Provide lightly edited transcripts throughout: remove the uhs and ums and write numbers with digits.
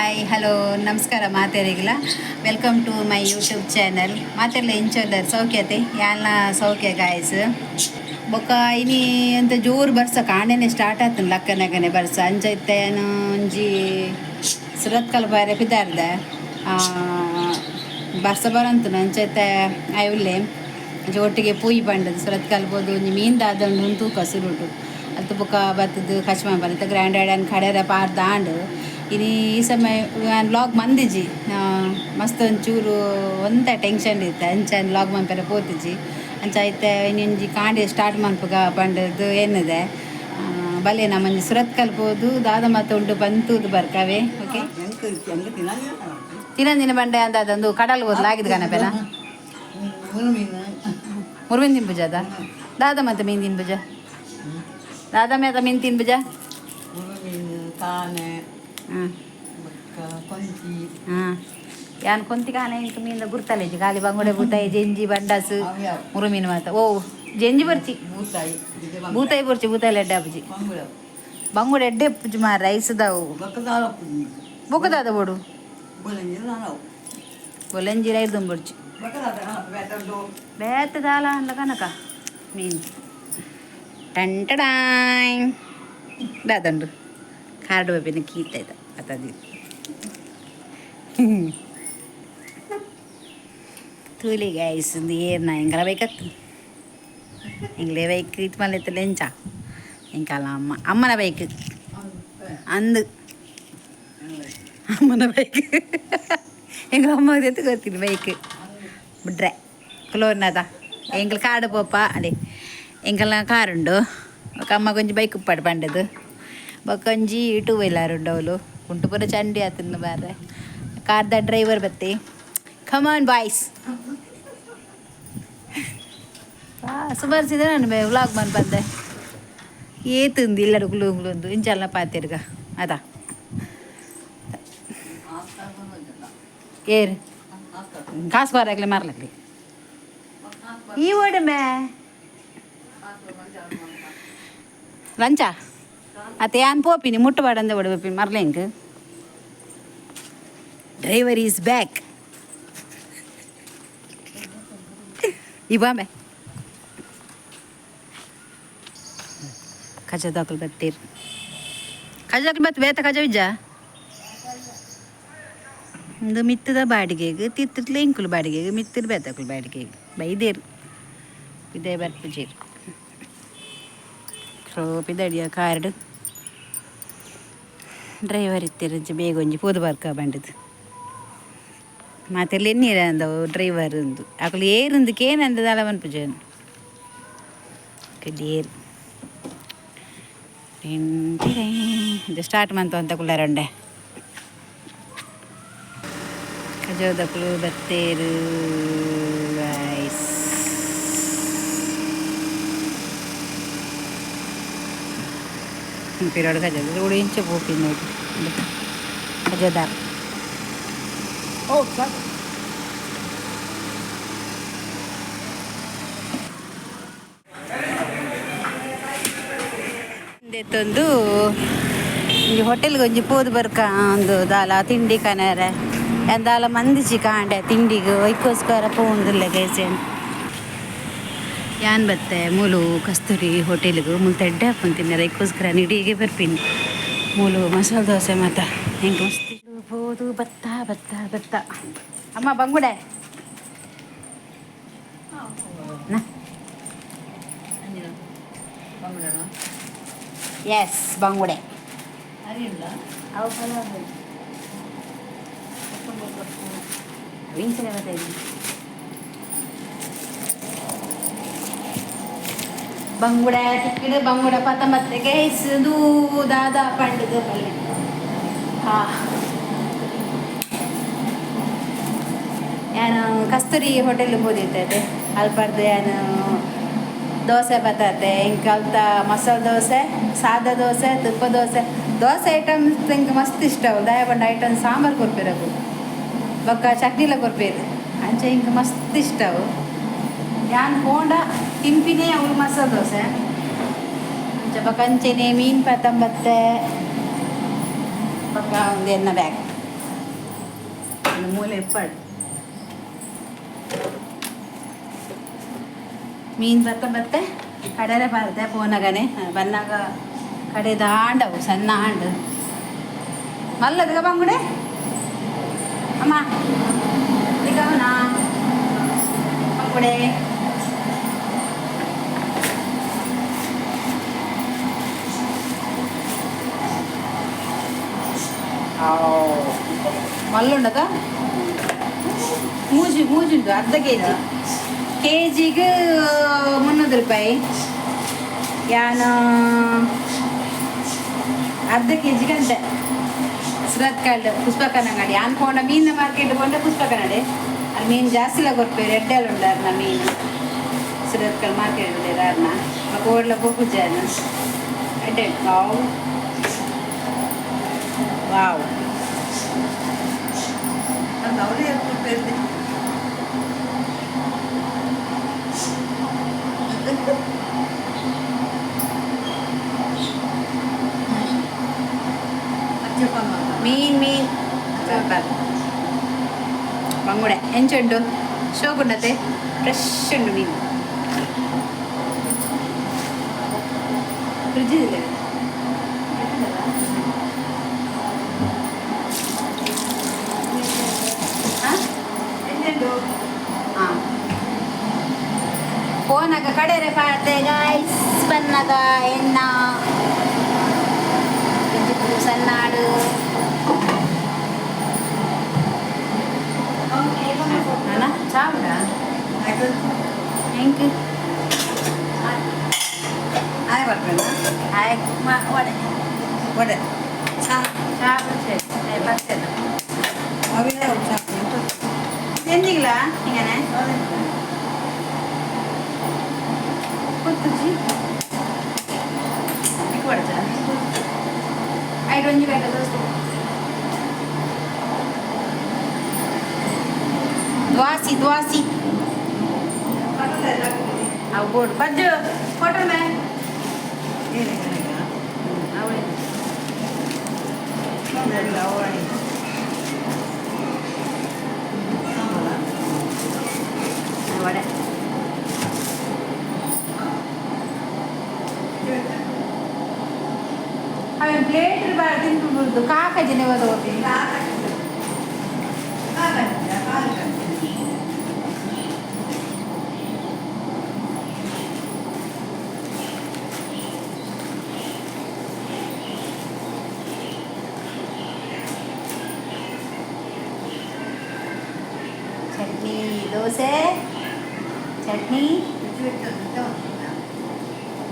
Hi, hello, ನಮಸ್ಕಾರ ಮಾತೆರೆಗ್ಲ. Welcome to my YouTube channel. ಮಾತೆರ್ಲ ಎಂಚೊಲ್ಲರ್? ಸೌಖ್ಯತೆ? ಯಾನ್ಲ ಸೌಖ್ಯ ಗಾಯ್ಸ್. ಬೊಕ್ಕ ಇನಿ ಅಂತ ಜೋರು ಬರ್ಸ, ಕಾಂಡೆನೆ ಸ್ಟಾರ್ಟ್ ಆತುಂಡು ಲಕ್ಕನಗನೆ ಬರ್ಸ. ಅಂಚ ಇತ್ತೆ ಯಾನ್ ಒಂಜಿ ಸುರತ್ಕಲ್ ಪೋಯೆರೆ ಪಿದಾರ್ದೆ. ಬರ್ಸ ಬರಂತುಂಡು, ಅಂಚ ಇತ್ತೆ ಆಯ್ ಉಲ್ಲೆ. ಅಂಚ ಒಟ್ಟಿಗೆ ಪೂಯಿ ಪಂಡದು ಸುರತ್ಕಲ್ ಪೋದು ಒಂಜಿ ಮೀನ್ ದಾದ ಉಂಡು ತೂಕ ಸುರುಟು. ಅಲ್ತ ಬೊಕ್ಕ ಬತ್ತುದು ಕಚ್ಮ ಬರುತ್ತೆ ಗ್ರ್ಯಾಂಡ್ ಡ್ಯಾಡ್ ಕಡೆರ ಪಾರ್ದಾಂಡ್. ಇನಿ ಈ ಸಮಯ ಯಾನ್ ವ್ಲಾಗ್ ಮಂದಿಜಿ. ಮಸ್ತ್ ಒಂಚೂರು ಒಂತೆ ಟೆನ್ಷನ್ ಇತ್ತೆ, ಅಂಚ ವ್ಲಾಗ್ ಮನ್ಪೆರೆ ಪೋತಿಜಿ. ಅಂಚ ಇತ್ತೆ ಇನ್ನೊಂಜಿ ಕಾಂಡೆ ಸ್ಟಾರ್ಟ್ ಮನ್ಪುಗ ಪಂಡದು ಎನ್ನುದೆ. ಬಲೆ ನಮ್ಮೊಂಜಿ ಸುರತ್ಕಲ್ ಪೋದು ದಾದ ಮಾತ ಉಂಡು ಬಂತೂದು ಬರ್ಕವೆ. ಓಕೆ, ತಿನಂದಿನ ಬಂಡೆ ಅಂದಾದಂದು ಕಡಲ್ ಹೋದ್ ಆಗಿದ್ ಕನಪೆನ. ಮುರ್ವಿನ ತಿನ್ಪುಜ? ದಾದ ಮತ್ತೆ ಮೀನ್ ತಿನ್ಪುಜ? ದಾದ ಮೇತ ಮೀನ್ ತಿನ್ಪುಜ? ಕಾನೆ. ಹಾಂ. ಕೊಂತಿ. ಹಾಂ, ಯಾನ್ ಕೊಂತಿ ಕಾನೆ ಇಂಕ್ ಮೀನ್ದ ಗುರ್ತಲೇಜಿ. ಖಾಲಿ ಬಂಗುಡೆ, ಬೂತಾಯಿ, ಜೆಂಜಿ, ಬಂಡಾಸು, ಮುರು ಮೀನು ಮಾತ. ಓ, ಜೆಂಜಿ ಬರ್ಚಿ. ಬೂತಾಯಿ. ಬೂತಾಯಿ ಬರ್ಚಿ, ಬೂತಾಯಿ ಎಡ್ಡೆ ಆಪುಜಿ. ಬಂಗುಡೆ ಎಡ್ಡೆ ಪುಜಿ ಮಾರ ರೈಸ್ದವು. ಬೊಕ್ಕದಾದ ಬೋಡು. ಬೊಲೆಂಜಿ ರೈಸ್ ಬೊಡ್ಚಿ. ಬೇತೆ ದಾಲ ಅಲ್ಲ ಕನಕ ಮೀನು. ಟಂಟಡಾಯ್, ದಾದಂಡು ಕಾರ್ಡ್ ಬಪ್ಪಿನ ಕೀತ ಇದ್ದ ಅತದಿ ತೂಲಿ ಗೈಸ್, ಏರ್ನ ಎಂಕಲ ಬೈಕತ್ತು, ಎಂಗ್ಲೆ ಬೈಕ್ ಇತ್ತು ಮಲ್ಲೆತ್ತಲ್ಲ ಎಂಚ ಎಂಕಲ ಅಮ್ಮ ಅಮ್ಮನ ಬೈಕ್ ಅಂದು, ಅಮ್ಮನ ಬೈಕ್ ಎಂಗ್ಲ ಅಮ್ಮ ಎತ್ತು ಗೊತ್ತಿಲ್ಲ. ಬೈಕ್ ಬಿಡ್ರೆ ಕುಲೋರ್ನದ ಎಂಗ್ಲ ಕಾಡು ಪೋಪ. ಅದೇ ಎಂಕಲ್ನ ಕಾರ್ ಉಂಡು. ಬೊಕ ಅಮ್ಮ ಒಂಜಿ ಬೈಕ್ ಉಪ್ಪಾಡು ಪಂಡದು. ಬೊಕ ಒಂಜಿ ಟೂ ವೀಲರ್ ಉಂಡು. ಅವಳು ಕುಂಟು ಪೂರ ಚಂಡಿ ಆತನ ಬಾರ್ರೆ. ಕಾರ್ದ ಡ್ರೈವರ್ ಬತ್ತಿ. ಕಮಾನ್ ಬಾಯ್ಸ್. ಸುಮಾರು ಸಿದ ನಾನು ವ್ಲಾಗ್ ಮನ್ ಬಂದೆ. ಏತುಂದು ಇಲ್ಲಡು ಕುಲು ಒಂದು ಇಂಚಲ್ನ ಪಾತೆರ್ಗ ಅದ. ಏರ್ ಕಾಸು ಬಾರಾಗ್ಲೆ ಮಾರ್ಲಕ್ಲಿ ಈ ಓಡಮೆ ಲಂಚ ಅತ್ತೆ. ಯಾನ್ ಪೋಪಿನಿ ಮುಟ್ಟು ಬಾಡಂದೆ ಓಡಿ ಪೋಪಿನಿ ಮರ್ಲೆಂಕ್. Driver is back. ಈ ಬಾಂಬೆ ಕಜದಾಕಲ್ ಬತ್ತೀರ್, ಕಜದಾಕಲ್ ಬತ್ ಬೇತ ಕಜ ವಿಜ್ಜ. ಇಂದು ಮಿತ್ತದ ಬಾಡಿಗೆಗ್, ತಿತ್ತುಟ್ಲೆ ಇಂಕುಲು ಬಾಡಿಗೆಗ್, ಮಿತ್ತಿರ್ ಬೇತಕುಲು ಬಾಡಿಗೆಗ್ ಬೈದೇರು. ಇದೇ ಬರ್ಪುಜೇರು ಪಿದಡಿಯ ಕಾರ್ಡ್ ಡ್ರೈವರ್ ಇತ್ತೆರ್. ಬೇಗ ಒಂಜಿ ಪೋದು ಬರ್ಕ ಬಂಡದು. ಮಾತೆಲ್ಲ ಎನ್ನೀರ ಅಂದವು ಡ್ರೈವರ್ ಉಂದು. ಅಕುಲು ಏರುಂದು ಕೇನಂದ ದಾಲ ಮನ್ಪುಜೇನು ಏರು. ಇದು ಸ್ಟಾರ್ಟ್ ಮಂತು ಅಂತ ಕುಳ್ಳಾರಂಡೆ. ಕಜೋದಕುಲು ಬತ್ತೇರು ಗಾಯ್ಸ್. ಪಿರೋಡು ಕಜ ರೋಡು ಇಂಚ ಪೋಪಿನ ಕಜೋದಾರ್. ಓ ಸಾಕು. ದೆತ್ತೊಂದು ಒಂಜಿ ಹೋಟೆಲ್ಗೆ ಒಂಜಿ ಪೋದು ಬರ್ಕ. ಒಂದು ದಾಲ ತಿಂಡಿ ಕನರೆ ದಾಲ ಮಂದಿಚಿ ಕಾಂಡೆ ತಿಂಡಿಗ್. ಐಕೋಸ್ಕರ ಪೋಂದುಲ್ಲೆ ಗೈಸ್. ಯಾನ್ ಬತ್ತೆ ಮೂಲು ಕಸ್ತೂರಿ ಹೋಟೆಲ್ಗ್. ಮುಲ್ ಎಡ್ಡೆ ಆಪುಂಡು ತಿನ್ನರೆ, ಐಕೋಸ್ಕರ ನಿಡೀಗೆ ಬರ್ಪಿನಿ. ಮೂಲು ಮಸಾಲೆ ದೋಸೆ ಮಾತ ಎಂಕ್ ಮಸ್ತ್. ಪೋದು ಬತ್ತ ಬತ್ತ ಬತ್ತ. ಅಮ್ಮ, ಬಂಗುಡೆ ನಾ. ಎಸ್, ಬಂಗುಡೆ. ಅವು ಇಂಚನೆ ಮತ್ತೆ ಬಂಗುಡೆ ತಿಕ್ಕಿಡು. ಬಂಗುಡೆ ಪತ್ತಂಬತ್ತೆ ಗೈಸ್. ದೂ ದಾದಾ ಪಂಡದು ಪಲ್ಲೆ. ಹಾ, ಯಾನು ಕಸ್ತೂರಿ ಹೋಟೆಲ್ ಪೋದಿತ್ತೆ. ಅಲ್ಪರ್ದು ಯಾನು ದೋಸೆ ಬತ್ತಾತೆ. ಇಂಕ ಅಲ್ತ ಮಸಾಲೆ ದೋಸೆ, ಸಾದಾ ದೋಸೆ, ತುಪ್ಪ ದೋಸೆ, ದೋಸೆ ಐಟಮ್ಸ್ ಇಂಕ ಮಸ್ತ್ ಇಷ್ಟ. ದಾಯ ಪಂಡ ಐಟಮ್ ಸಾಂಬಾರು ಕೊರ್ಪೆರ್ ಅವು, ಬೊಕ್ಕ ಚಟ್ನಿಲ ಕೊರ್ಪೆರ್. ಅಂಚ ಇಂಕ ಮಸ್ತ್ ಇಷ್ಟ ಅವು. ಯಾನ್ ಪೋಂಡ ತಿನ್ಪಿನೇ ಅವು ಮಸಾಲೆ ದೋಸೆ. ಅಂಚ ಬೊಕ ಅಂಚೆನೆ ಮೀನ್ ಪತ್ತಂಬತ್ತೆ. ಬೊಕ್ಕ ಒಂದು ಎನ್ನ ಬ್ಯಾಗ್. ಒಂದು ಮೂಲೆ ಇಪ್ಪಾಡು ಮೀನು ಬತ್ತ ಬತ್ತೆ ಕಡೆರೆ ಬಾರ್ದೆ ಪೋನಗನೆ ಬನ್ನಾಗ ಕಡೆ ದಾಂಡವು ಸಣ್ಣ ಹಾಂಡು ಮಲ್ಲದಗ ಬಂಗುಡೆ ಅಮ್ಮ ಈಗ ಬಂಗುಡೆ. ಮಲ್ಲುಂಡದ ಮೂಜಿ ಮೂಜುಂಡು ಅರ್ಧ ಕೆ ಜಿ. ಕೆ ಜಿಗೆ 300 ರೂಪಾಯಿ. ಯಾನು ಅರ್ಧ ಕೆ ಜಿಗೆ ಅಂತೆ. ಸುರತ್ಕಲ್ ಪುಷ್ಪಕನ ಅಂಗಡಿ ಅನ್ಕೊಂಡ ಮೀನಿನ ಮಾರ್ಕೆಟ್ ಕೊಂಡ ಪುಷ್ಪಕನಡೆ. ಅಲ್ಲಿ ಮೀನು ಜಾಸ್ತಿ ಎಲ್ಲ ಕೊರ್ಪೇರು, ಎಡ್ಡೆಲ್ಲ ಉಂಡು ಮೀನು. ಸುರತ್ಕಲ್ ಮಾರ್ಕೆಟ್ ಉಂಡು ಅರ್ನ ಕೋಡ್ಲ ಪೋಪುಜಾನ ಎಡ್ಡೆ. ವಾವ್ ವಾವ್. ಅವರೇ ಕೊಡ್ಬೇಕು. ಮೀನ್ ಮೀನ್ ಬಂಗುಡೆ ಎಂಚುಂಡು ಶೋಕುಂಡತೆ ಫ್ರೆಶ್ ಉಂಡು ಮೀನು. ಫ್ರಿಜ್ ಇಲ್ಲ. ಹಾಂ, ಫೋನಾಗ ಕಡೆರೆ ಪಾಡ್ದೆ ಗಾಯ್ಸ್. ಬನ್ನಾಗ ಎಣ್ಣ ಸಣ್ಣಾಡು ಅಣ್ಣ ಚಾವುಡ ಎಂಕ್. ಆಯ್ ಬರ್ಬೇಡ. ಆಯ್ ವಡೆ. ವಡೆ ಚಾ. ಚಾ ಬರ್ತೇನೆ. ಅವೇ ಚಾ. ಎಂದಿಗ್ಲ ಹಿಂಗನೆ ಗೊತ್ತುಜಿ ಇಕ್ಕೊಡಚ ಐದು ಒಂಜಿ ಗಂಟೆ ದೋಸ್ತ ದ್ವಾಸಿ ದ್ವಾಸಿ ಅವು ಬೋರ್ಡ್ ಬಜ್ಜು ಫೋಟೋ ಮೇ. ಅವಳೆ. ವಡೆ. ಅವನ್ ಪ್ಲೇಟ್ ತಿಂದು ಕಾಕಜಿನೇ ಹೋಗಿ. ಚಟ್ನಿ ದೋಸೆ ಚಟ್ನಿ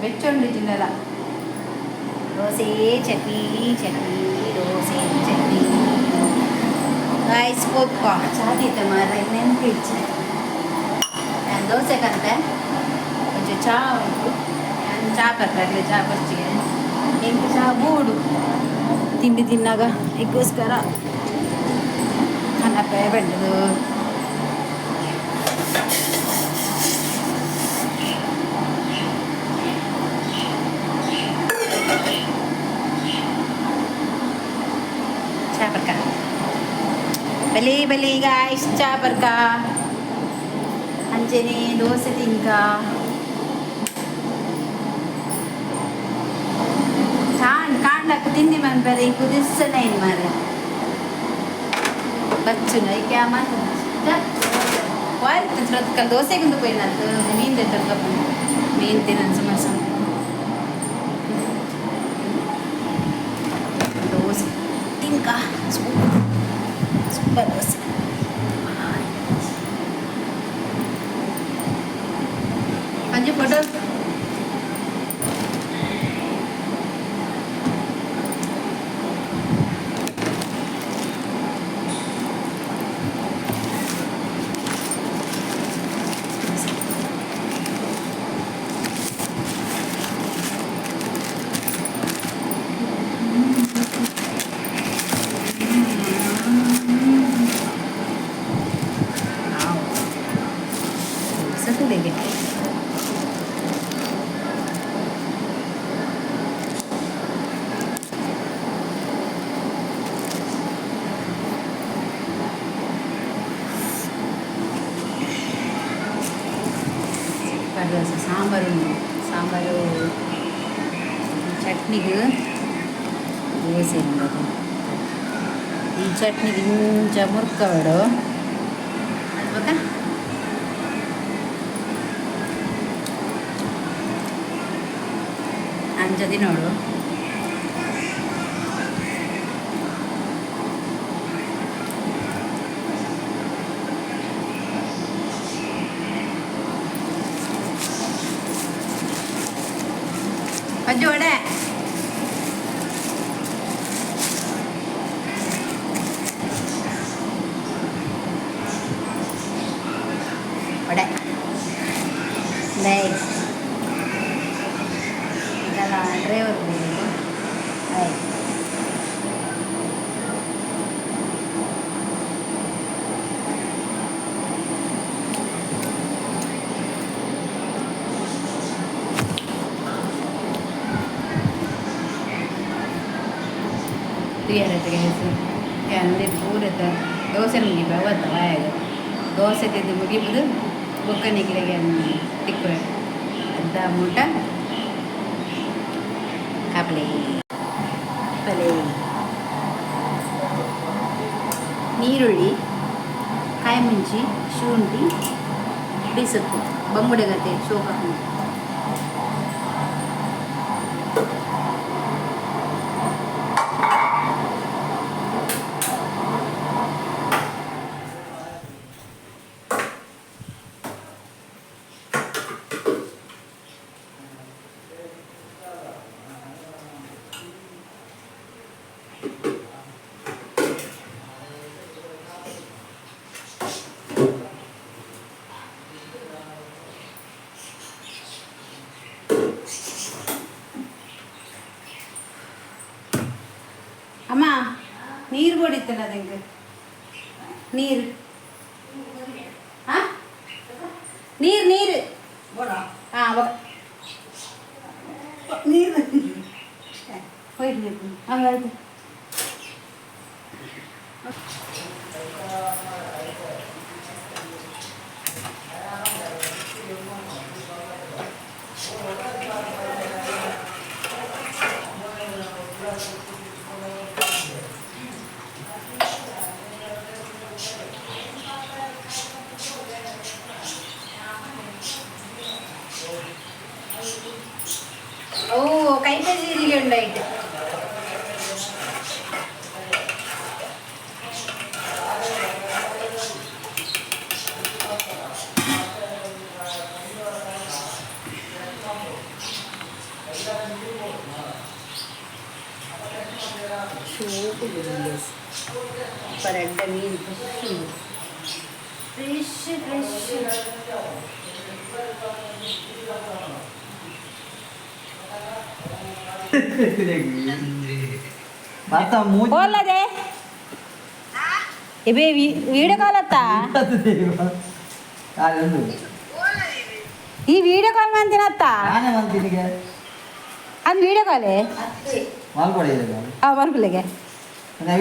ಬೆಚ್ಚುಂಡು ಜಿನ್ನಲ. ದೋಸೆ ಚಟ್ನಿ, ಚಟ್ನಿ ದೋಸೆ ಚಟ್ನಿ ಗಾಯ್ಸ್. ಪೊಕ್ಕ ಚಾದೀತ ಮಾರ್ರೆ, ನೆನಪಿಚ್ಚೆ. ನಾನು ದೋಸೆ ಕಂತೆ ಒಂಚೂರು ಚಾ ಉಂಟು. ನಾನು ಚಾ ಬರ್ತಾರೆ, ಚಾ ಫಸ್ಟಿಗೆ. ಎಂಕ್ ಚಾ ಬೋಡು ತಿಂಡಿ ತಿನ್ನಾಗ. ಇದಕ್ಕೋಸ್ಕರ ಕನಪೆ ಬಂಡದು. ಚಾ ಬರ್ಕ ಬಲಿ ಬಲಿ ಗಾಯ್ಸ್, ಚಾ ಬರ್ಕ. ಅಂಚೆನೆ ದೋಸೆ ತಿಂಕ. ಕಾಂಡ್ ಕಾಂಡಕ್ಕೆ ತಿಂಡಿ ಮನ್ಪರೆ ಕುದಿಸನೆ ಏನು ಮಾರೆ ಬಚ್ಚುನ ಐಕೆ ಮಾತು ವಾರಿತ್ತು. ಕಲ್ ದೋಸೆಗೊಂದು ಪೋಯಿನತ್ತು ಮೀನು ತೆತ್ತೊಂದು ಮೀನು ತಿನ್ನ ಸುಮಾರು ಸುಮಾರು ದೋಸೆ ತಿಂಕ. Super super dosa. ಅಂಜು ಫೋಟೋ. ಸತುಡೆಗೆ. ದೋಸೆ ಸಾಂಬಾರು ಉಂಡು. ಸಾಂಬಾರು ಚಟ್ನಿಗೆ ದೋಸೆ ಉಂಡು. ಈ ಚಟ್ನಿಗೆ ಇಂಚ ಮುರ್ಕವಡು ಅದು ಬೊಕ ಅಂಚ ತಿನ್ನೋಡು. ಪಜ್ಜು ವಡೆ ವಡೆ ನೈಸ್. ಇದೆಲ್ಲ ಡ್ರೈವರ್ ಹೋಗೋದು. ಆಯ್ತು. ತಯಾರತ್ತೆ ಗೈಸ್. ಅಂದರೆ ಪೂರತ ದೋಸೆ ಮುಗಿಪ ಅವತ್ತ ಆಯಾಗ ದೋಸೆ ತಿಂದು ಮುಗಿಪುದು ಬೊಕ್ಕ ನಿಕ್ಲೆಗೆ ತಿಕ್ಕುವೆ. ಅರ್ಧ ಮೂಟ ಕಾಪಲೆ ಪಲೆ ನೀರುಳ್ಳಿ, ಕಾಯಿ ಮುಂಚಿ, ಶುಂಠಿ, ಬೀಸತ್ತು ಬಂಗುಡೆಗತೆ ಶೋಕ. ಅಮ್ಮ, ನೀರು ಕೊಡಿತ್ತಲ್ಲ ಅದಕ್ಕೆ ನೀರು. ಹಾಂ, ನೀರು ನೀರು. ಬೋಡ. ಹಾಂ. ನೀರು. ಹೋಯ್ತು. ಆಯ್ತು. ಓ, ಕೈಪೆ ಜೀರಿಗೆ ಉಂಡಾಯ್ತು. ಶೋಕು ಪರಡ್ಡ ಮೀನು ಫ್ರೆಶ್ ಫ್ರೆಶ್ ಫ್ರೆಶ್. ಮಾತಾ ಮೂಜಿ. ಓಲ್ಲದೆ ಎಬೆ, ವಿಡಿಯೋ ಕಾಲ್ ಅತ್ತ? ಒಂದು. ಈ ವಿಡಿಯೋ ಕಾಲ್ ಮಾಡ್ತೀನತ್ತ. ನಾನೇ ಮಾಡ್ತೀನಿ. ಅದು ವಿಡಿಯೋ ಕಾಲೇ. ಮಾಲ್ಕೊಡಿ ಇದೆ. ಆ ಮಲ್ಪುಲೆಗೆ.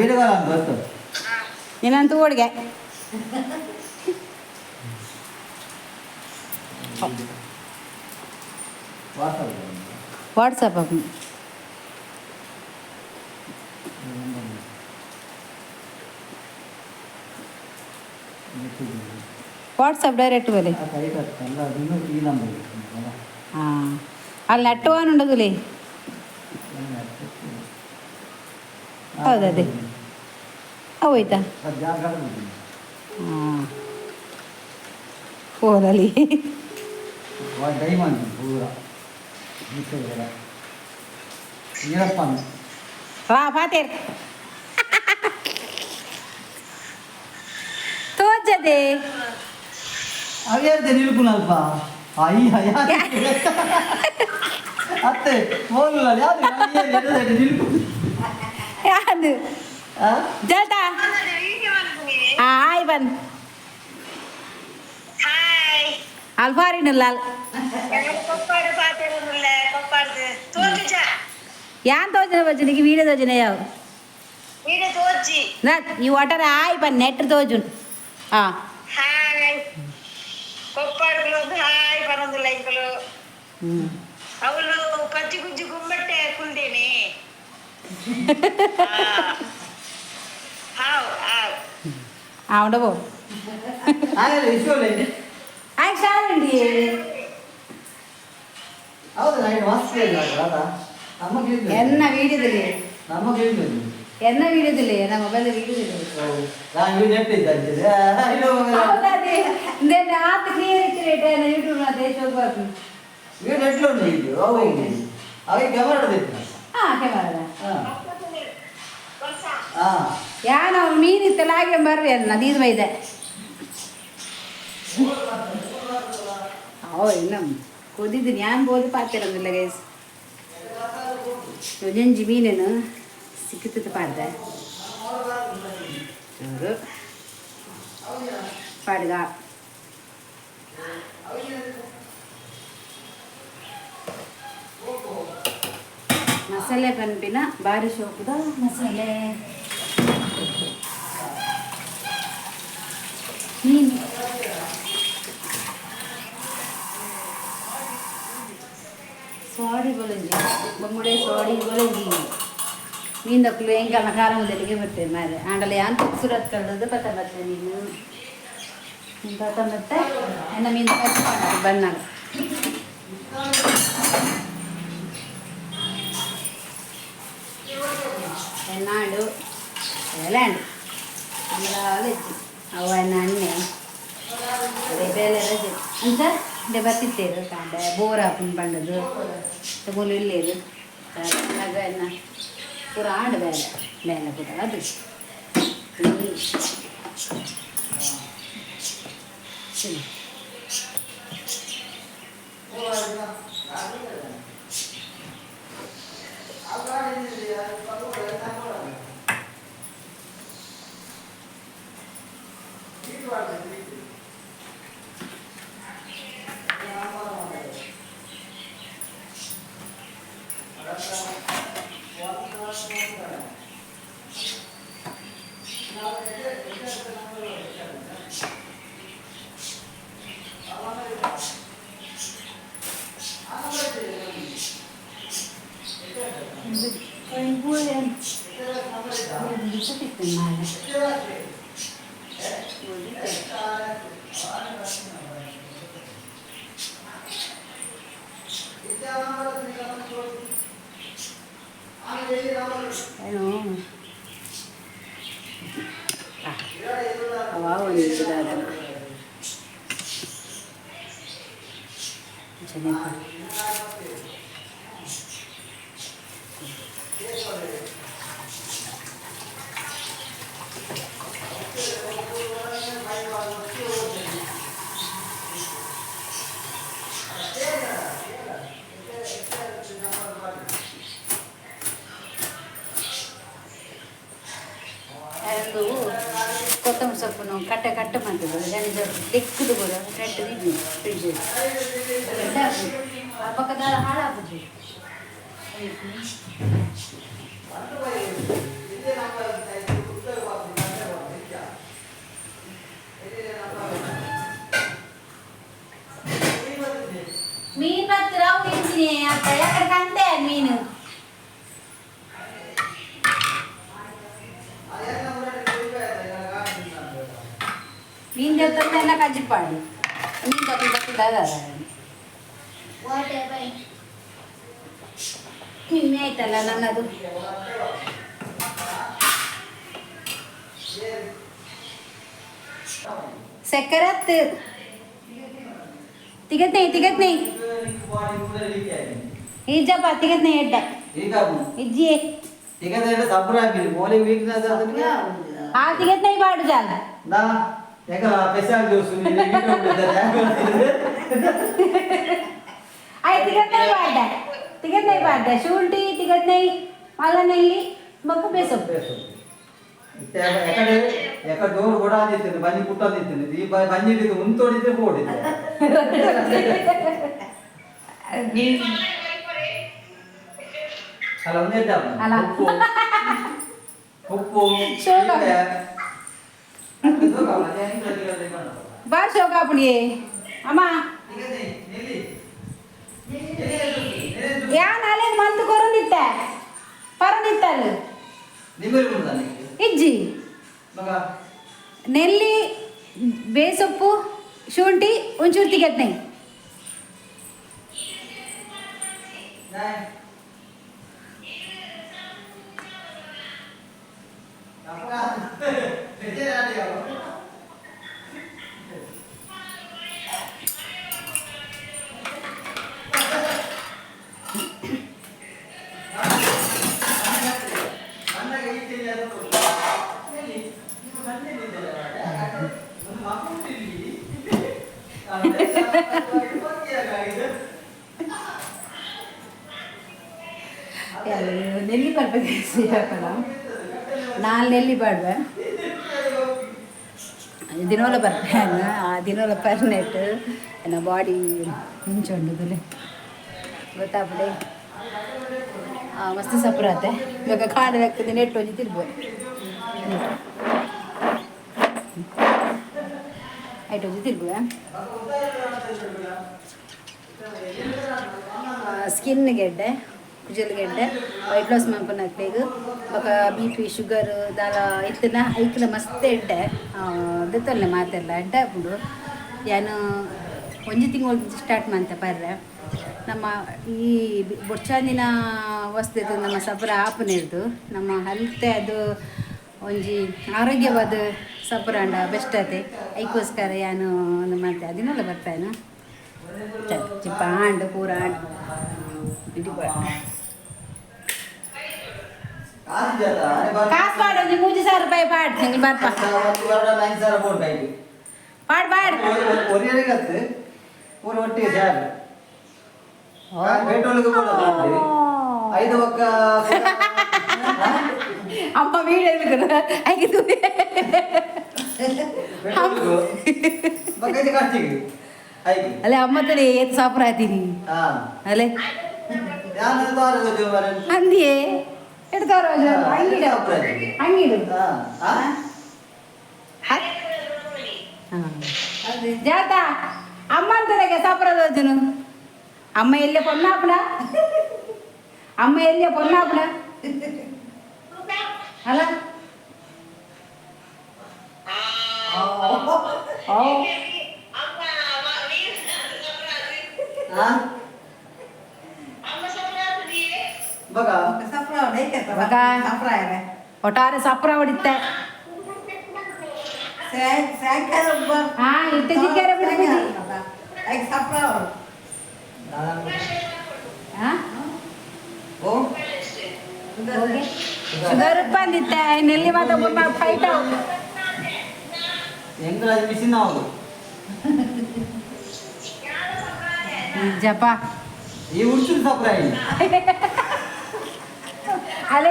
ವಿಡಿಯೋ ಕಾಲ್ ಅಂತ ಗೊತ್ತು. ನಿನ್ನಂತೂ ಓಡಿಗೆ. ವಾಟ್ಸಪ್. ವಾಟ್ಸಪ್. ವಾಟ್ಸಪ್ ಡೈರೆಕ್ಟ್ ಬಲೆ. ಅಲ್ಲ, ಅದು ಈ ನಂಬರ್. ಹಾಂ, ಅಲ್ಲಿ ನೆಟ್ ಆನ್ ಉಂಡದುಲೇ. ಹೌದದೇ. ಹೋಯ್ತಾ? ಹಾಂ, ಫೋನಲ್ಲಿ. ಡೈಮಂಡ್ ಪೂರ ಈರಪ್ಪನ್. ವಾ ಫಾತೇರ್ ತೋಜದೆ. ಅವ್ಯಾರ್ದೆ ನಿಲ್ಕುನಲ್ಪ ಅಯ್ಯ ಅತ್ತೆ, ಫೋನ್ ಯಾವ್ದು ನಿಲ್ಕು. ಯಾವುದು? ಜಲ್ತಾ. ಹಾಯ್ ಬಂದ್. ಹಾಯ್. ಅಲ್ಫಾರಿನ ಲಾಲ್. ಕೊಪ್ಪಾಡು ಪಾತೆರೊಂದುಲ್ಲೆ ಕೊಪ್ಪಾಡ್ದು ತೋಜುಜ. ಯಾನ್ ತೋಜನ ಬಜ್ಜನಿಗೆ ವೀಡಿಯೋ ತೋಜನ ಯಾವ? ವೀಡಿಯೋ ತೋಜಿ. ನಾ ಈ ವಾಟರ್ ಆಯ್ ಬನ್ ನೆಟ್ ತೋಜುನ್. ಹಾಂ. ಹಾಯ್, ಕೊಪ್ಪಾಡ್ದು ಹಾಯ್. ಪನೊಂದುಲ್ಲ ಇಂಕಲು. ಅವಳು ಕಜ್ಜಿ ಗುಜ್ಜಿ ಗುಮ್ಮಟ್ಟೆ ಕುಲ್ದೇನೆ. ಹಾವ್ ಹಾವ್. ಆವಡ ಪೋ. ಆಯ್ತು, ಇಷ್ಟೊಳ್ಳೆ. ಆಯ್ತು, ಶಾಲೆ. ಹೌದು, ನಾನು ಮಸ್ತ್ ಇಲ್ಲ ಅಲ್ಲ ನಮ್ಮ ಕೇಳಿದ್ವಿ. ಎನ್ನ ವೀಡಿಯೋದಲ್ಲಿ. ನಮ್ಮ ಕೇಳಿದ್ವಿ. ಎನ್ನ ವೀಡಿಯೋದಲ್ಲಿ, ನಮ್ಮ ಮೊಬೈಲ್ ವೀಡಿಯೋದಲ್ಲಿ. ನಾನು ವೀಡಿಯೋ ಇಟ್ಟಿದ್ದೆ ಅಂತಿದೆ. ಹೌದಾದೆ, ಆತ ಕ್ಲಿಯರ್ ಇತ್ತು ರೇಟ್ ಯೂಟ್ಯೂಬ್ ದೇಶ ಹೋಗ್ಬಾರ್ದು. ವೀಡಿಯೋ ಎಟ್ಲು ಉಂಟು ವೀಡಿಯೋ ಅವು ಅವಾಗ ಕ್ಯಾಮರಾ ಹಿಡಿದಿತ್ತು. ಹಾ, ಕ್ಯಾಮರಾ. ಹಾಂ. ವರ್ಷ. ಹಾಂ. ಯಾನ ಮೀನು ಇತ್ತಲ್ಲ, ಹಾಗೆ ಬರ್ರಿ ಅನ್ನ ದೀದ್ ಬೈದೆ. ಓ, ಇನ್ನು ಕೊದಿದ್ದೀನಿ ಯಾನ್ ಬೋದು ಪಾತಿರಂದಿಲ್ಲ ಗೈಸ್. ಒಂಜೊಂಜಿ ಮೀನೇನು ಸಿಕ್ಕುತ್ತದೆ ಪಾಡ್ದೆ ಚೂರು ಪಾಡ್ಗ. ಮಸಾಲೆ ಪನ್ಪಿನ ಬಾರಿ ಶೋಕುದ ಮಸಾಲೆ. ಮೀನು ಸಾಡಿ ಬೊಲಂಜಿ ಬೊಂಗುಡೆ ಸಾಡಿ ಬೊಲಂಜಿ. ಮೀನ್ ದಕ್ಕಲು ಎಂಕಲ್ನ ಖಾರ ಮುದ್ದೆಗೆ ಬರ್ತೇವೆ ಮಾರೆ. ಆಂಡಲ ಯಾನ್ ಸುರತ್ ಕಳ್ದದ್ದು ಪತ್ತ ಬತ್ತೆ ನೀನು ಪತ್ತ ಮತ್ತೆ ಎನ್ನ ಮೀನು ಕಚ್ಚಿ ಬನ್ನಾಗ. ಎನ್ನಾಡು ಬೇಲೆ ಅಂದ್ರ ಅವ ಎನ್ನ ಅಣ್ಣೆ ಅದೇ ಬೇಲೆ ರಜೆ ಅಂತ ಇಂಡೆ ಬರ್ತಿತ್ತೇರು. ಕಾಂಡೆ ಬೋರ್ ಹಾಕೊಂಡು ಬಂಡದು ತಗೊಂಡು ಇಲ್ಲೇರು ಆಗ ಎನ್ನ ಪೂರ ಆಂಡ್ ಬೇಲೆ ಬೇಲೆ ಪೂರ ಅದು. ಸರಿ. ಏನು ಅವ ಒಂದು ಚೆನ್ನಾಗಿ. ಅದು ಕೊತ್ತಂಬರಿ ಸೊಪ್ಪನ್ನು ಕಟ್ಟೆ ಕಟ್ಟೆ ಮಾಡ್ತದೆ ಜನ ದಿಕ್ಕದು ಕೂಡ ಕಟ್ಟೆ ಫ್ರಿಜ್ ಆ ಪಕ್ಕದ ಹಾಳಾಗುದು. ಮೀನು ಹತ್ರ ಇಂಚಿನಿ ಅತ್ತ ಯಾಕಡೆ ಕಂತೆ ಮೀನು. ಮೀನು ದೇವತಂದ ಕಜ್ಜಿಪಾಡಿ ಮೀನು ತಗೊಂಡು ಬರ್ತದ. ನಿನ್ನೆ ಆಯ್ತಲ್ಲ ನನ್ನದು. ಸಕ್ಕರತ್ ತಿಗತ್ ನೈ, ತಿಗತ್ ನೈ. ಇಜ್ಜಪ್ಪ, ತಿಗತ್ ನೈ ಎಡ್ಡ. ಈಗ ಇಜ್ಜಿ. ಈಗ ಸಬ್ರ ಮೋಲಿ ವೀಕ್ನೆಸ್ ಅದಕ್ಕೆ. ಆ ತಿಗತ್ ನೈ ಬಾಡು ಜಾಲ. ನಾ ಯಾಕ ಸ್ಪೆಷಲ್ ಜ್ಯೂಸ್. ಆಯ್ ತಿಗತ್ ನೈ ಬಾಡ್ಡ, ತಿಗತ್ ನೈ ಬಾಡ್ಡ. ಶುಂಠಿ ತಿಗತ್ ನೈ, ಮಲ್ಲ ನೆಲ್ಲಿ ಬೊಕ್ಕ ಬೇಸು. ಎಕಡೆ ಎಕಡೆ ದೋರ್ ಕೂಡ ಅಂದಿತ್ತೇನೆ, ಬನ್ನಿ ಪುಟ್ಟ ಅಂದಿತ್ತೇನೆ. ಈ ಬನ್ನಿ ಹಿಡಿದು ಉಂತೋಡಿದ್ರೆ ಪೋಡಿದ್ದೆ. ಅಲ್ಲ, ಒಂದೇ. ಅಲ್ಲ. ಉಪ್ಪು ಉಪ್ಪು. ಶೋಕ. ಬಾ ಶೋಕ ಅಪ್ಪಣಿಗೆ ಅಮ್ಮ. ಯಾನ್ ಅಲೆಗ್ ಮಂತ್ ಕೊರೊಂದಿತ್ತೆ ಪರೊಂದಿತ್ತಲ್ ಇಜ್ಜಿ ನೆಲ್ಲಿ ಬೇಸೊಪ್ಪು ಶುಂಠಿ ಒಂಚೂರು ತಿಗತ್ನೆ ನೆಲ್ಲಿ ಪರ್ಪದ ನಾನು ನೆಲ್ಲಿ ಪಾಡ್ವೆ ದಿನೋಲ ಬರ್ಪೇನು ಆ ದಿನೋಲ ಪರ್ನೆಟ್ ನನ್ನ ಬಾಡಿ ಮುಂಚೊಂಡುದುಲೆ ಗೊತ್ತಾಪಡೆ ಮಸ್ತ್ ಸಪ್ರಾತೆ ಇವಾಗ ಕಾಡು ಹಾಕ್ತದೆ ನೆಟ್ಟು ಒಂಜಿ ತಿರ್ಬೋದು ಐಟ್ ಒಂಜಿ ತಿರ್ಬುವೆ ಸ್ಕಿನ್ ಗೆಡ್ಡೆ ಕುಜಲ್ ಗೆಡ್ಡೆ ವೈಟ್ ಲಾಸ್ ಮನ್ಪುನಕ್ಲೆಗ್ ಬೊಕ ಬಿ ಪಿ ಶುಗರ್ ದಾಲ ಇತ್ತಿನ ಐಕ್ಲ ಮಸ್ತ್ ಎಡ್ಡೆ ದೆತ್ತೊಲ್ಲೆ ಮಾತೆಲ್ಲ ಎಡ್ಡೆ ಆಪುಂಡು ಯಾನ್ ಒಂಜಿ ತಿಂಗಳು ಸ್ಟಾರ್ಟ್ ಮಂತೆ ಪರ್ರೆ ನಮ್ಮ ಈ ಬೊಡ್ಚಾಂದಿನ ವಸ್ತು ನಮ್ಮ ಸಬ್ರ ಆಪುನಿರ್ದು ನಮ್ಮ ಹಲ್ತೆ ಅದು ಒಂಜಿ ಆರೋಗ್ಯವಾದ ಸಬ್ರಾಂಡ ಬೆಸ್ಟ್ ಆತೆ ಐಕೋಸ್ಕರ ಯಾನು ಒಂದು ಮಾಡ್ತೆ ಅದಿನಲ್ಲ ಬರ್ತಾನು ಚಿಪ್ಪ ಆಂಡ್ ಪೂರ ಆಂಡ್ ಕಾಸು ಪಾಡು ಒಂಜಿ 3000 ರೂಪಾಯಿ ಪಾಡ್ ಹೆಂಗೆ ಬರ್ಪ ಪಾಡ್ ಪಾಡ್ ಅಮ್ಮ ವೀಡಿಯೋ എടുക്കുന്നത് ಅಲ್ಲೇ ಅಮ್ಮ ತಲೆ ಏತ್ ಸಾಪ್ರ ಆತೀನಿ ಅಲ್ಲೇ ಅಂದಿಯೇ ಎಡ್ತಾರ ಅಂಗಿಡು ಅಂಗಿಡು ಜಾತ ಅಮ್ಮ ಅಂತಾನೆ ಸಾಪ್ರದ ಅಮ್ಮ ಎಲ್ಲೇ ಪೊನ್ನಾಪಣ ಅಮ್ಮ ಎಲ್ಲೇ ಪೊನ್ನಾಪಣ ಅಲ್ಲ ಒಟ್ಟಾರೆ ಸಪ್ರ ಹೊಡಿತೆ ಶುಗರ್ ಬಂದಿತ್ತೆ ನೆಲ್ಲಿ ಮಾತ ಫೈಟ್ ಜಪ ಈ ಉಡ್ಸಿದ ಸಪ್ರ ಅಲೆ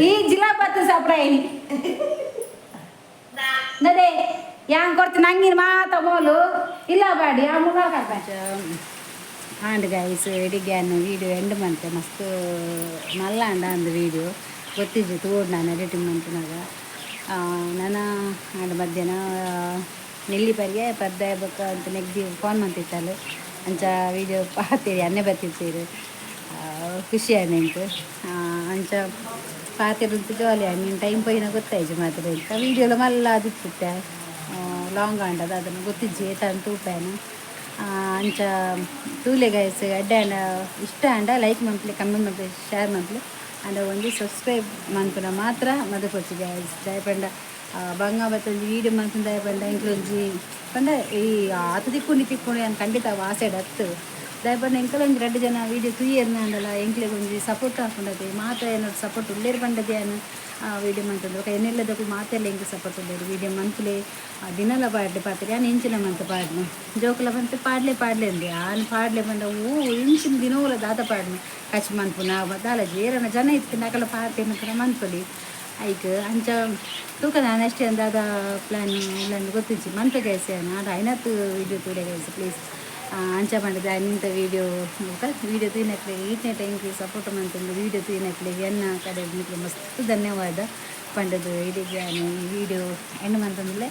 ಈ ಜಿಲ್ಲಾ ಪತ್ತು ಸಪ್ರ ನದೇ ಯಾಂಗ್ ಕೊಡ್ತೀನಿ ನಂಗಿನ ಮಾತ ಮೋಲು ಇಲ್ಲ ಬಾಡಿ ಆ ಮುಗ ಆಂಡ್ ಗೈಸ್ ಎಡಿಗ್ಯಾನ್ ವೀಡಿಯೋ ಎಂಡ್ ಮಂತೆ ಮಸ್ತ್ ಮಲ್ಲ ಅಂಡ ಅಂದು ವೀಡಿಯೋ ಗೊತ್ತಿಜ್ಜಿ ತೋಡ್ ನಾನು ಎಡಿಟಿಂಗ್ ಮಂತನಾಗ ನಾನು ಆಂಡ್ ಮಧ್ಯಾಹ್ನ ನೆಲ್ಲಿ ಪರಿಗೆ ಪರ್ದಾಯ ಬೊಕ್ಕ ಅಂತ ನೆಗ್ದಿ ಫೋನ್ ಮಂತಿತ್ತಲ್ಲ ಅಂಚ ವೀಡಿಯೋ ಪಾತೀರಿ ಅನ್ನೆ ಬತ್ತಿತ್ತೀರಿ ಖುಷಿ ಆಯ್ತು ಅಂಚ ಪಾತಿರಂತ ಜಾಲಿ ನೀನು ಟೈಮ್ ಪೈನ ಗೊತ್ತಾಯ್ತು ಮಾತ್ರ ಅಂತ ವೀಡಿಯೋಲ ಮಲ್ಲ ಅದಿತ್ತೆ ಲಾಂಗ್ ಆಂಡದ ಅದನ್ನು ಗೊತ್ತಿಜ್ಜಿ ಏತ ಅಂತ ಉಪಾಯನ ಅಂಚ ತೂಲೆ ಗೈಸ್ ಅಡ್ಡೆ ಆಂಡ ಇಷ್ಟ ಆಂಡ ಲೈಕ್ ಮನ್ಪುಲೆ ಕಮೆಂಟ್ ಮನ್ಪುಲೆ ಶೇರ್ ಮನ್ಪುಲೆ ಆಂಡ ಒಂಜಿ ಸಬ್ಸ್ಕ್ರೈಬ್ ಮನ್ಪುನ ಮಾತ್ರ ಮದಪೊಚ್ಚಿ ಗೈಸ್ ದಯಪಂಡ ಬಂಗ ಬತ್ತೊಂಜಿ ವೀಡಿಯೋ ಮನ್ಪುನ ದಯಪಂಡ ಎಂಕ್ಲೊಂಜಿ ಪಂಡ ಈ ಆತ ತಿಕ್ಕುಂಡಿ ತಿಕ್ಕುಂಡಿ ನಾನು ಖಂಡಿತ ವಾಸೆಡ್ ಅತ್ತು ದಯಪಂಡ ಎಂಕಲ ಒಂಜಿ ರಡ್ಡು ಜನ ವೀಡಿಯೋ ತೂಯರ್ನ ಅಂಡಲ ಎಂಕ್ಲೆಗ್ ಒಂಜಿ ಸಪೋರ್ಟ್ ಆಪುಂಡತೆ ಮಾತ್ರ ಏನಾದ್ರು ಸಪೋರ್ಟ್ ಉಳ್ಳೇರು ಪಂಡದೆ ಯಾನ್ ವೀಡಿಯೋ ಮಂತಂದು ಬೊಕ ಎನ್ನೆಲ್ಲದಕ್ಕೂ ಮಾತೆಲ್ಲ ಎಂಕ್ ಸಪೋರ್ಟ್ ಉಳ್ಳೇರು ವೀಡಿಯೋ ಮನ್ಪುಲೆ ದಿನಲ ಪಾಡ್ಲೆ ಪಾತ್ರೆ ಯಾನ್ ಎಂಚಿನ ಮಂತ್ ಪಾಡ್ನು ಜೋಕುಲ ಮಂತ್ ಪಾಡ್ಲೆ ಪಾಡ್ಲೆ ಅಂದೆ ಆನ್ ಪಾಡ್ಲೆ ಪಂಡ ಓ ಇಂಚಿನ ದಿನವೂಲ ದಾದ ಪಾಡ್ನು ಕಚ್ ಮನ್ಪುನ ದಾಲ ಜೇರನ ಜನ ಇತ್ತು ನಕಲ ಪಾತೆ ಮಾತ್ರ ಮನ್ಪೊಲಿ ಐಕ್ ಅಂಚ ತೂಕ ನಾನು ಅಷ್ಟೇ ಅಂದಾದ ಪ್ಲ್ಯಾನ್ ಇಲ್ಲ ಗೊತ್ತಿಜ್ಜಿ ಮನ್ಪೆ ಗೈಸ್ ಆಂಡ ಐನತ್ ವೀಡಿಯೋ ತೂಲೆ ಗೈಸ್ ಪ್ಲೀಸ್ ಅಂಚ ಪಂಡದ ಇಂಥ ವೀಡಿಯೋ ಬೊಕ ವೀಡಿಯೋ ತೂಯಿನಕ್ಲೆಗ್ ಈತ್ನೆ ಟೈಮ್ ಸಪೋರ್ಟ್ ಮಂತೊಂದು ವೀಡಿಯೋ ತೂಯಿನಕ್ಲೆಗ್ ಎನ್ನ ಕಡೆ ನಿಕ್ಲೆ ಮಸ್ತ್ ಧನ್ಯವಾದ ಪಂಡದು ಇಡೀ ಈ ವೀಡಿಯೋ ಎಂಡ್ ಮಂತೊಂದುಲ್ಲೆ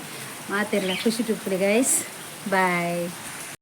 ಮಾತೆರ್ಲ ಖುಷಿ ಟುಪ್ಪುಲೆ ಗೈಸ್. ಬಾಯ್.